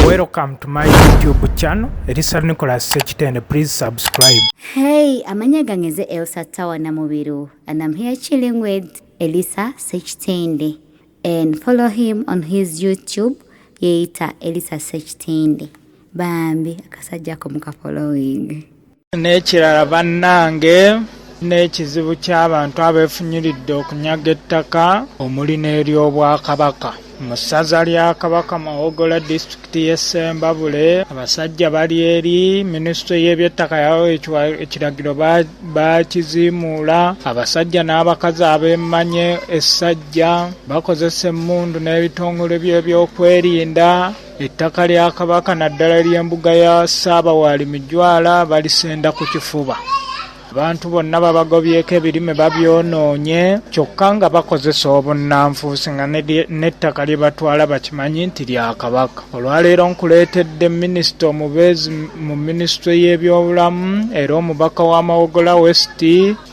Welcome to my YouTube channel, Elisa Nicholas Sekitende. Please subscribe. Hey, amanya gange nze Elsa Tawana Mubiru and I'm here chilling with Elisa Sekitende and follow him on his YouTube yeeyita Elisa Sekitende. Bambi akasajja ako muka following. N'ekirala bannange, n'ekizibu ky'abantu abeefunyuridde okunyaga ettaka omuli n'ery'Obwakabaka. Mu ssaza lya Kabaka Mawogola, disitulikiti y'e Ssembabule, abasajja bali eri minisitule y'ebyettaka yawa ekiragiro bakiziimuula. Abasajja n'abakazi abeemanye essajja bakozesa emmundu n'ebitongole by'ebyokwerinda. Ettaka lya Kabaka naddala ery'embuga ya Ssaabawaali Mijwala balisenda ku kifuba. Abantu bonna babagobyeko ebirime babyonoonye kyokka nga bakozesa obunnanfuusi nga n'ettaka lye batwala bakimanyi nti lya Kabaka. Olwaleero nkuleetedde minisita omubeezi mu minisitule y'ebyobulamu era omubaka wa Mawogola West,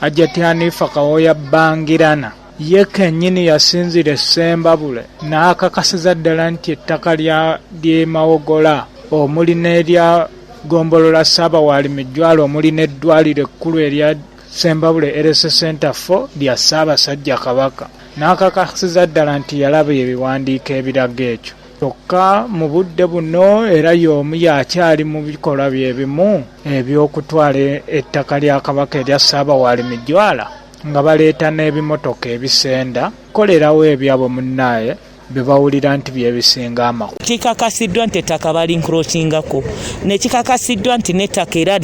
Hajjati Hanifa Kawooya Bangirana. Ye kennyini yasinziira e Ssembabule n'akakasiza ddala nti ettaka ly'e Mawogola omuli n'erya Ggombolola Ssaabawaali Mijwala omuli n'eddwaliro ekkulu erya Ssembabule Health Centre 4 lya Ssaabasajja Kabaka n'akakasiza ddala nti yalaba ebiwandiiko ebiraga ekyo. Kyokka mu budde buno era y'omu y'akyali mu bikolwa bye bimu eby'okutwala ettaka lya Kabaka erya Ssaabawaali Mijwala nga baleeta n'ebimotoka ebisenda kukolerawo ebyabwe munnaaye bye bawulira nti bye bisinga amakulu. Kikakasiddwa nti ettaka balincroachingako, nekikakasiddwa nti n'ettaka era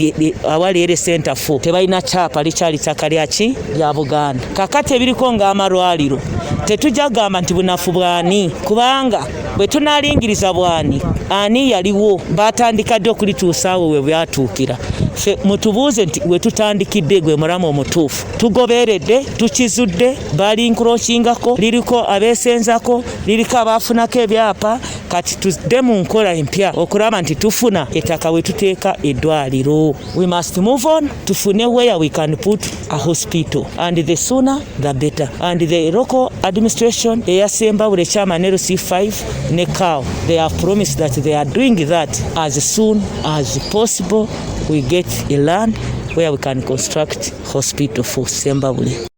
awali ere Center 4 tebalina kyapa, likyali ttaka lyaki lya Buganda. Kakati ebiriko ng'amalwaliro tetujja kugamba nti bunafu bwani, kubanga bwe tunalingiriza bwani ani yaliwo, batandika ddi okulituusaawo we byatuukira. Ffe mutubuuze nti we tutandikidde gwe mulamu omutuufu, tugoberedde, tukizudde balincroachingako, liriko abeesenzako, liriko abaafunako ebyapa. Kati tudde mu nkola empya okulaba nti tufuna ettaka we tuteeka eddwaliro. We must move on, tufune where we can put a hospital, and the sooner the better. And the local administration eya Ssembabule, chairman LC5 ne CAO, they have promised that they are doing that. As soon as possible we get a land where we can construct hospital for Ssembabule.